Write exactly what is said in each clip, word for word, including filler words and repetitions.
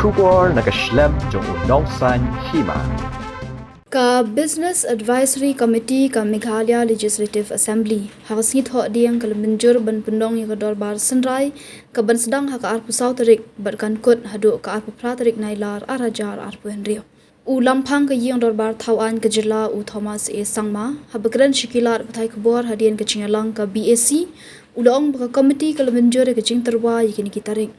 Khubor na ka shlem jong u nongsan hima. Ka Business Advisory Committee ka Meghalaya Legislative Assembly ha ka sngi Thohdieng ka la mynjur ban pynlong ïa ka dorbar synrai ka ban sdang ha ka arphew saw tarik bad kan kut haduh ka arphew phra tarik Nailar ar hajar arphew hynriew. U Lamphang ka ïing dorbar thaw aiñ ka jylla u Thomas A Sangma, haba kren sha ki lad pathai khubor hadien ka jingïalang ka B A C, u la ong ba ka komiti ka la mynjur ïa ka jingtyrwa ïa kine ki tarik.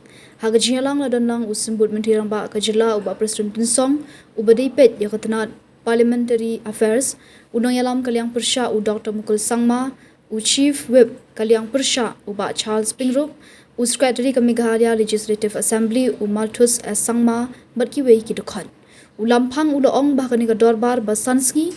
Ha ka jingïalang la don lang u Symbud Myntri Rangbah ka jylla u Bah Prestone Tynsong, uba dei peit ïa ka tnat Parliamentary Affairs, u nongïalam ka liang pyrshah u Doctor Mukul Sangma, u Chief Whip ka liang pyrshah u Bah Charles Pyngrope, u Secretary ka Meghalaya Legislative Assembly u Malthus S Sangma, bad kiwei ki dkhot. U Lamphang u la ong ba kane ka dorbar ba san sngi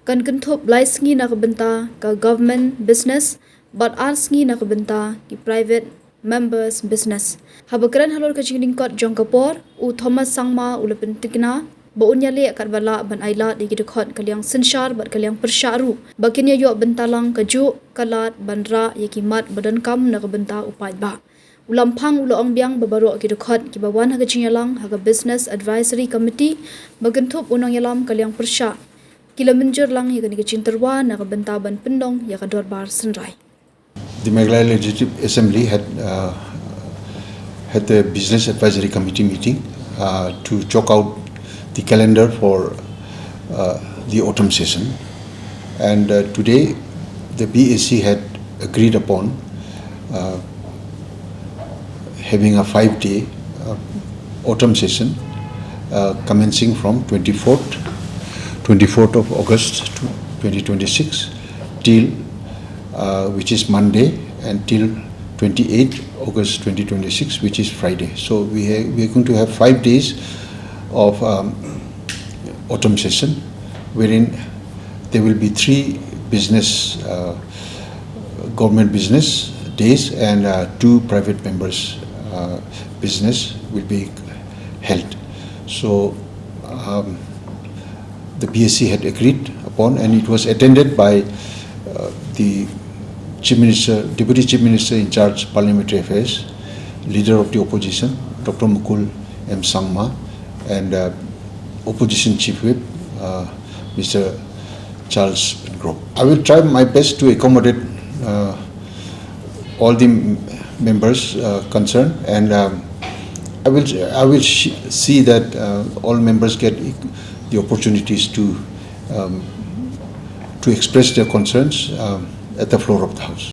kan kynthup lai sngi na ka bynta ka government business bad ar sngi na ka bynta ki private members business. Haba kren halor ka jingdingkot jong ka por, u Thomas Sangma u la pyntikna ba un ïaleh katba lah ban ailad ïa ki dkhot ka liang synshar bad ka liang pyrshah ruh ba kin ïa ïoh bynta lang kajuh ka lad ban rah ïa ki mat ba donkam na ka bynta u paidbah. U Lamphang u la ong biang ba baroh ki dkhot kiba wan ha ka jingïalang ha ka Business Advisory Committee ba kynthup u nongïalam ka liang pyrshah ki la mynjur lang ïa kane ka jingtyrwa na ka bynta ban pynlong ïa ka dorbar synrai. The Meghalaya Legislative Assembly had, uh, had the Business Advisory Committee meeting, uh, to chalk out the calendar for, uh, the autumn session. And, uh, today, the B A C had agreed upon, uh, having a five-day, uh, autumn session, uh, commencing from twenty-fourth, twenty-fourth of August twenty twenty-six, till, uh, which is Monday, and till twenty-eighth August twenty twenty-six, which is Friday. So we ha-, we are going to have five days of, um, autumn session, wherein there will be three business, uh, government business days and, uh, two private members, uh, business will be held. So, um, the B A C had agreed upon, and it was attended by, uh, the Chief Minister, Deputy Chief Minister in charge Parliamentary Affairs, Leader of the Opposition, Doctor Mukul M Sangma, and, uh, Opposition Chief Whip, uh, Mister Charles Pyngrope. I will try my best to accommodate, uh, all the m-, members, uh, concerned, and, um, I will, I will sh-, see that, uh, all members get the opportunities to, um, to express their concerns, um, at the floor of the House.